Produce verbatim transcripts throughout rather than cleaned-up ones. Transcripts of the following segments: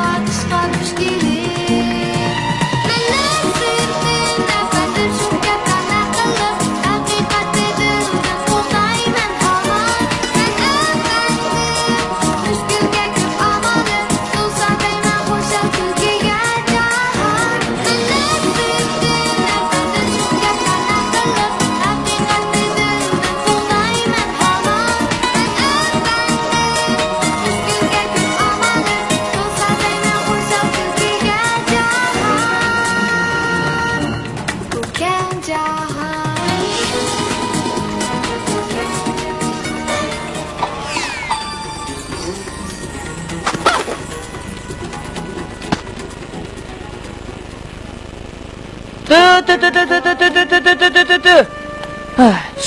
ئاچىشقا كۈچ كېلىپ، مەنلەر سىرتىن نەپەتلەر شۇ گەپلەرنى قىلىپ، ھەقىقەتنى دىلدىن قوغدايمەن ھامان. مەن ئەپەندىم، مۈشكۈلگە كۆپ ئامالىم، تولسا دەيمەن خۇشال كۈلكىگە جاھان. مەنلەر سىرتىن نەپەتلەر شۇ گەپلەرنى قىلىپ، ھەقىقەتنى دىلدىن قوغدايمەن ھامان. مەن ئەپەندىم، مۈشكۈلگە كۆپ ئامالىم،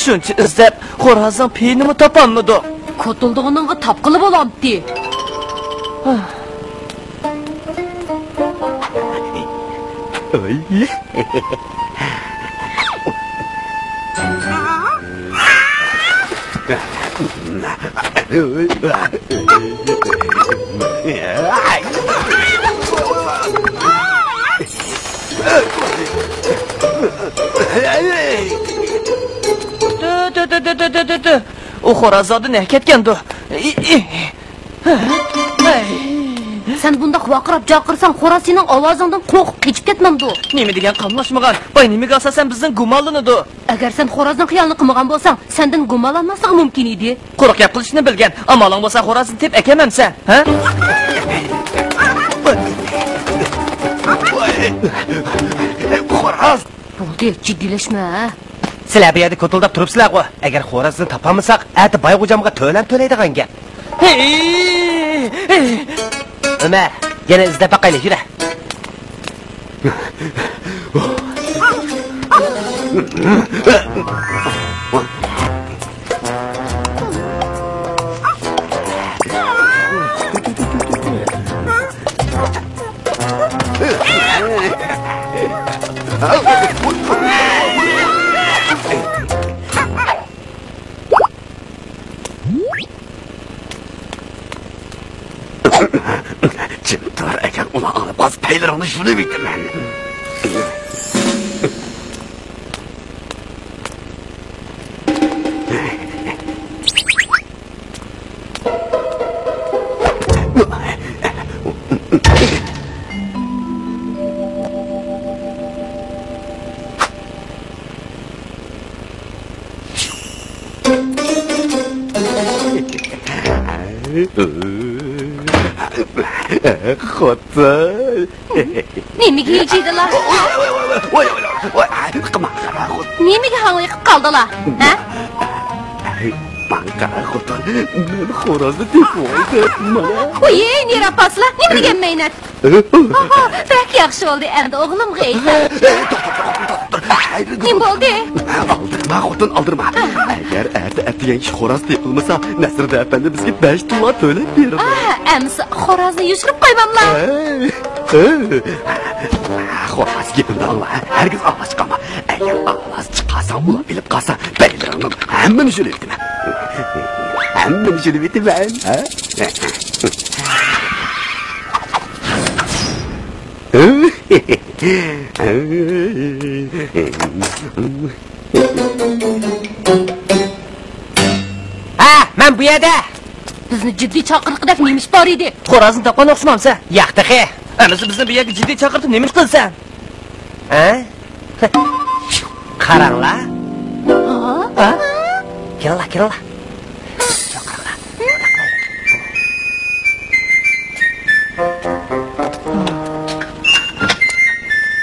شۇنچە ئىزدەپ، خورازنىڭ پېيىنىمۇ تاپالمىدۇق. كوتۇلدىغىنىڭغا تاپقىلى بولامتى؟ تۈ، تۈ، تۈ. ئۇ خورازلاردىن نەگە كەتكەندۇ؟ ئى، ئى. ھەي. سەن بۇنداق ۋارقىراپ جاقىرساڭ، خوراز سېنىڭ ئاۋازىڭدىن قورقۇپ قېچىپ كەتمەمدۇ؟ نېمە دېگەن قاملاشمىغان؟ باي نېمىگە ئاساسەن بىزدىن گۇمانلىنىدۇ؟ ئەگەر سەن خورازنىڭ خىيالىنى قىلمىغان بولساڭ، سەندىن گۇمانلانماسلىقى مۇمكىن ئىدى. قۇرۇق گەپ قىلىشنى بىلگەن، ئامالىڭ بولسا خورازنى تېپىپ ئەكەلمەمسەن، ھە؟ خوراز! بولدى، جىددىيلەشمە، ھە؟ سىلەر بۇ يەردە كوتۇلداپ تۇرۇپسىلەرغۇ. ئەگەر خورازنى تاپالمىساق، ئەتە بايغوجامغا تۆلەم تۆلەيدىغان گەپ. ئۆمەر، يەنە ئىزدەپ باقايلى، يۈرە. جىم تۇر، ئەگەر ئۇلار ئاڭلاپ قالسا، پەيلىرىڭنى يۇلۇۋېتىمەن. خوتۇن. نېمىگە ھىجىيدىلا؟ ۋاي، ۋاي، ۋاي، ۋاي، ۋاي، ۋاي، ۋاي، قىلما، قارا خوتۇن. نېمىگە ھاڭۋېقىپ قالدىلا؟ ھە؟ ماڭا قارا خوتۇن، مەن خورازنى تېپىۋالدىم، مانا. ۋوي، نېرى ئاپارسىلا، نېمە دېگەن مەينەت؟ ئاھا، بەك ياخشى بولدى، ئەمدى ئوغلۇمغا ئېيتاي. نېمە بولدى؟ ئالدىرىما، خوتۇن، ئالدىرىما. ئەگەر ئەتە ئەتىگەنگىچە خوراز تېپىلمىسا، نەسىردىن ئەپەندى بىزگە بەش تۇلا تۆلەپ بېرىدۇ. ئا، ئەمىسە خورازنى يوشۇرۇپ قويماملا؟ ھەي، ھەي. خوراز، گېپىمنى ئاڭلا، ھەرگىز ئاڭلاش چىقارما. ئەگەر ئاۋاز چىقارساڭ، ئۇلار بىلىپ قالسا، پەيلىرىڭنىڭ ھەممىنى يۇلۇۋېتىمەن. ھەممىنى يۇلۇۋېتىمەن، ھە؟ ھە، مەن بۇ يەردە. بىزنى جىددىي چاقىرىقىدەك نېمە ئىش بار ئىدى؟ خورازنى تاپقان ئوخشىمامسەن؟ ياق تېخى. ئەمىسە بىزنى بۇ يەرگە جىددىي چاقىرتىپ نېمە ئىش قىلىسەن؟ ھە؟ قاراڭلار. ھا؟ ھا؟ كېلىڭلار، كېلىڭلار.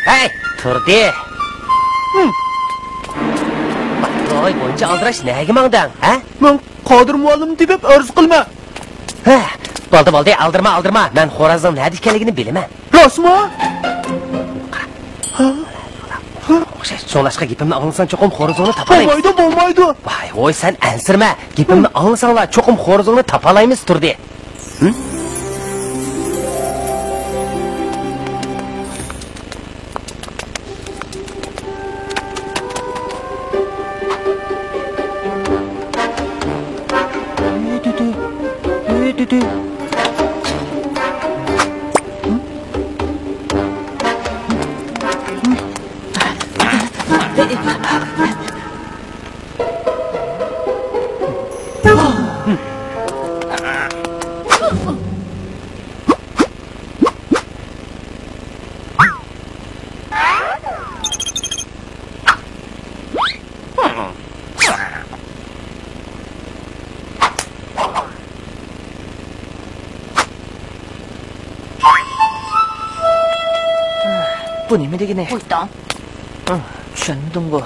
ھەي، تۇردى. ۋاي، بۇنچە ئالدىراش نەگە ماڭدىڭ، ھە؟ مەن قادىر مۇئەللىمنى تېپىپ ئەرز قىلىمەن. ھە، بولدى، بولدى، ئالدىرىما، ئالدىرىما. مەن خورازنىڭ نەدە ئىكەنلىكىنى بىلىمەن. راستمۇ؟ ئوخشاش، شۇڭلاشقا گېپىمنى ئاڭلىساڭ، چوقۇم خورازىڭنى تاپالايمىز. بولمايدۇ، بولمايدۇ. ۋاي، ۋوي، سەن ئەنسىرىمە. گېپىمنى ئاڭلىساڭلار، چوقۇم خورازىڭنى تاپالايمىز، تۇردى. ھە؟ بۇ نېمە دېگىنى؟ قويتاڭ. چۈشەنمىدىمغۇ.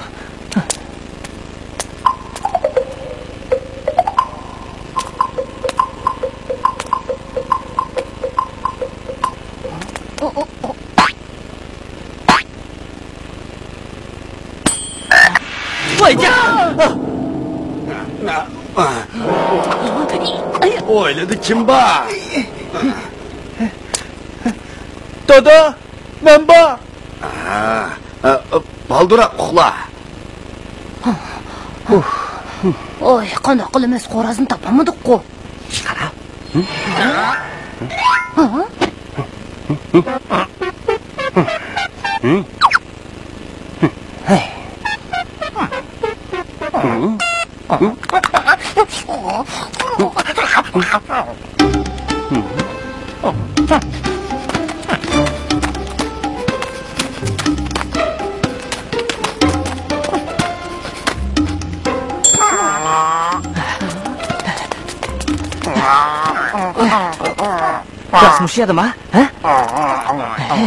ۋايجان! ھويلىدا كىم بار؟ دادا، مەن بار. بالدۇرراق ئۇخلا. ۋاي، قانداق قىلىمىز، خورازنى تاپالمىدۇققۇ. راست مۇشۇ يەردىما؟ ھە؟ ھە؟ ھە؟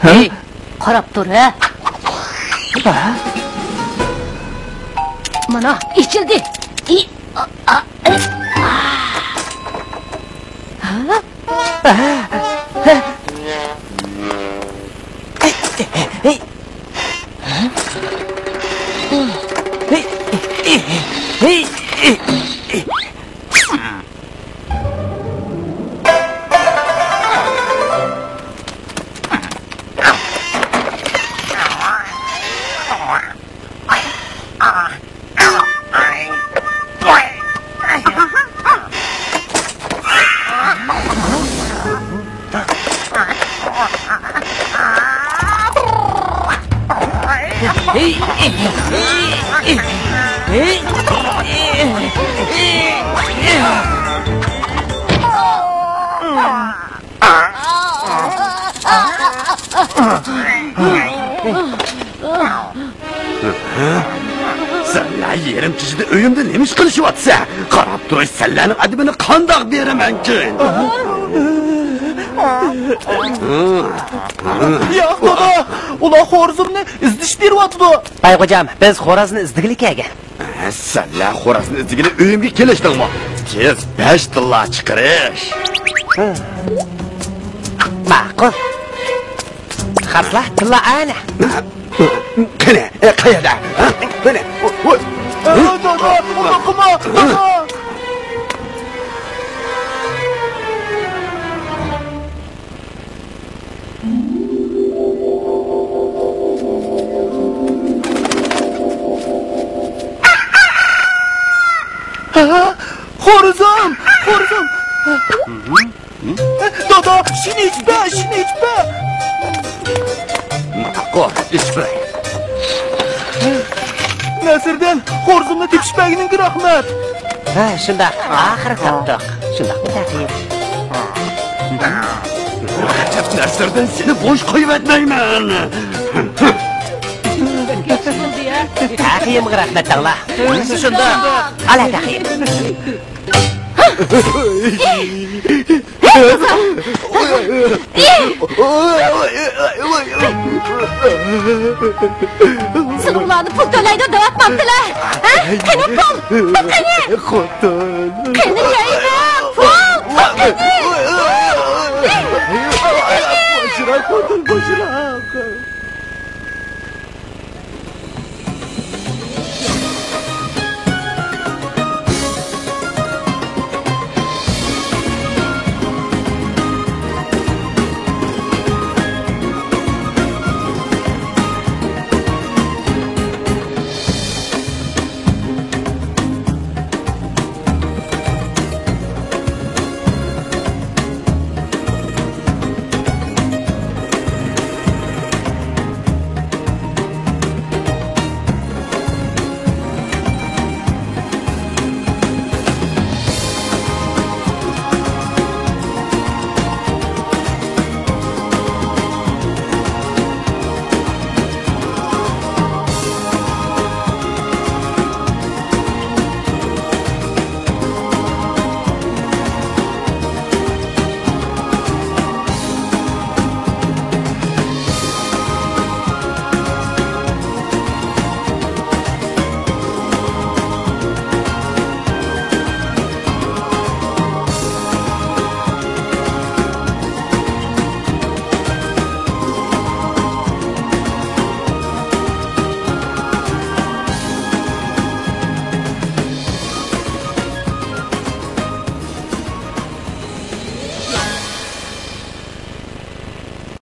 ھەي، قاراپ تۇر، ھە! مانا، ئېچىلدى. ھە؟ سەنلەر يېرىم كېچىدە ئۆيۈمدە نېمە ئىش قىلىشىۋاتىسەن؟ قاراپ تۇرۇش سەنلەرنىڭ ئەدىپىنى قانداق بېرىمەنكىن؟ ياق، دادا، ئۇلار خورزۇمنى ئىزدىشىپ بېرىۋاتىدۇ. ئاي خوجام، بىز خورازنى ئىزدىگىلى كەلگەن. سەنلەر خورازنى ئىزدىگىلى ئۆيۈمگە كېلىشتىڭمۇ؟ تېز بەش تىللا چىقىرىش. ماقۇل. خاسلا، تىللا ئەنە. قېنى، قەيەردە؟ قېنى. دادا، ئۇنداق قىلما، دادا. خورزۇم، خورزۇم. دادا، شېنى ئىچىپ بەر، شېنى ئىچىپ بەر. ماقۇل، ئىچىپ بېرەي. نەسىردىن، خورزۇمنى تېپىشىپ بەرگىنىڭگە رەھمەت. ھە، شۇنداق. ئاخىرى تاپتۇق. شۇنداقمۇ تەقدىر؟ ئەجەب نەسىردىن، سېنى بوش قويۇۋەتمەيمەن. تەقىيىمغا رەھمەت دەڭلار. شۇنداق. ئالە تەقىيىم. سىلەرنى پۇل تۆلەيدۇ دەۋاتمامدىلا؟ ھە؟ قېنى پۇل؟ پۇل قېنى؟ خوتۇن. قېنى دەيمەن، پۇل، پۇل قېنى؟ بوشىراق، خوتۇن، بوشىراق.